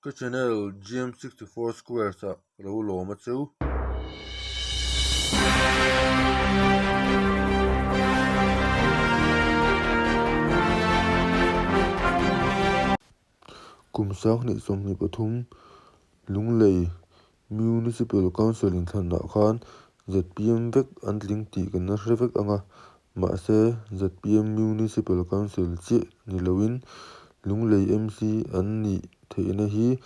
Ka channel GM64 Squares ah ka lo lawm a chu. Kum 2023 Lunglei Municipal Council inthlanah khan zpm vek an tling tih kan la hre vek ang a, mahse zpm Municipal Council chiah ni loin Lunglei MC an nih theihna hi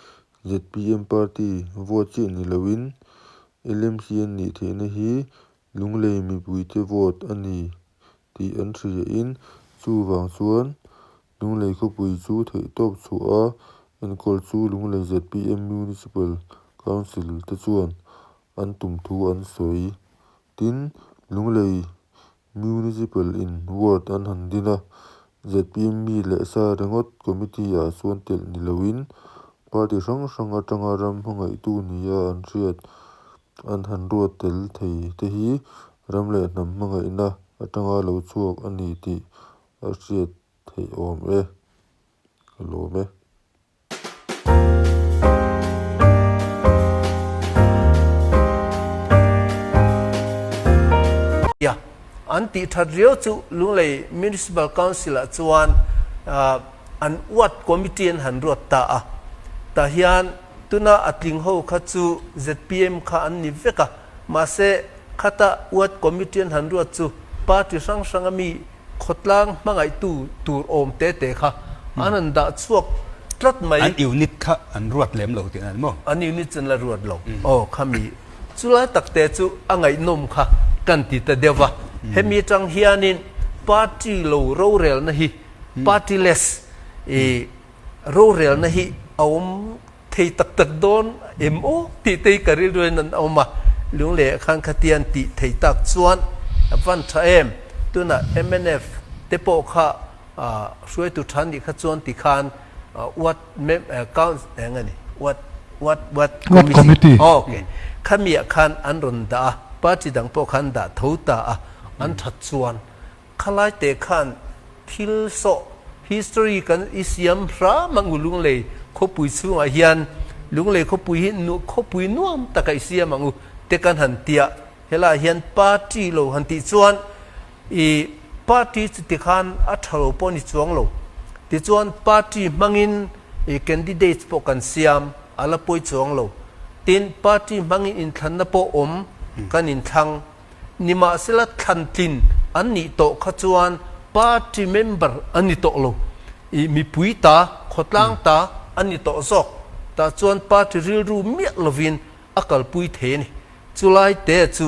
zpm party vote chiah ni loin LMC an nih theihna hi Lunglei mipuite vote a ni tih an hriain chuvang chuan Lunglei khawpui chu theihtawp chhuah a enkawl chu Lunglei zpm Municipal Council te chuan an tum thu an sawi. Tin, Lunglei Municipal in ward an han din a, zpm mi leh sa ringawt committee ah chuan telh ni loin party hrang hrang atanga ram hmangaihtu nia an hriat an han ruat tel thei te hi ram leh hnam hmangaihna atanga lo chhuak a ni tih A hriat theih awm e, ka lawm e. Ia, an tih that riau chu Lunglei Municipal Council ah chuan an Ward Committee an han ruat ta a, tah hian tuna a tling ho kha chu zpm kha an ni vek a, mahse khata Ward Committee an han ruat chu party hrang hrang a mi Khawtlang hmangaihtu tur awm te te kha an han dah chhuak tlat mai. An unit kha an ruat lem lo tih a ni maw? An unit chu an la ruat lo. Aw khami chulai tak te chu a ngaihnawm kha kan ti ta deuh va. Hemi atang hianin party lo rorelna hi partyless i rorelna hi a awm thei tak tak dawn em aw tih te hi ka rilruin an awm a, Lunglei ah khan khatian tih thei tak chuan a van tha em, tunah mnf te pawh kha hruaitu tha nih kha chuan ti khan what mem count eng a ni what what what committee ok khami ah khan an rawn dah a, party dang pawh khan an dah tho ta a, an that chuan Khalai te khan thil sawh, history, kan i siam hram ang u Lunglei khawpui chhungah hian Lunglei khawpui hi khawpui nuam taka i siam ang u te kan han tia helaiah hian party lo han tih chuan i party chu tikhan a tha lo pawh a ni chuang lo tichuan party hmangin i candidates pawh kan siam a la pawi chuang lo tin party hmangin inthlanna pawh awm kan inthlang Nimahsela thlantlin an nih tawh kha chuan party member an ni tawh lo. I mipui ta, khawtlang ta an ni tawh zawk. Tah chuan party rilru miah lovin a kalpui thei a ni. Chulai te chu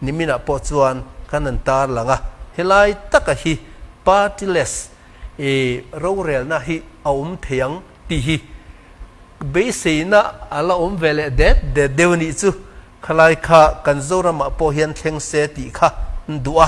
niminah pawh chuan kan han tar lang a, helai taka hi partyless i rorelna hi a awm thei ang tih hi beiseina a la awm ve leh det det deuh a nih chu. Khalai kha kan Zoramah pawh hian thleng se tih kha an duh a.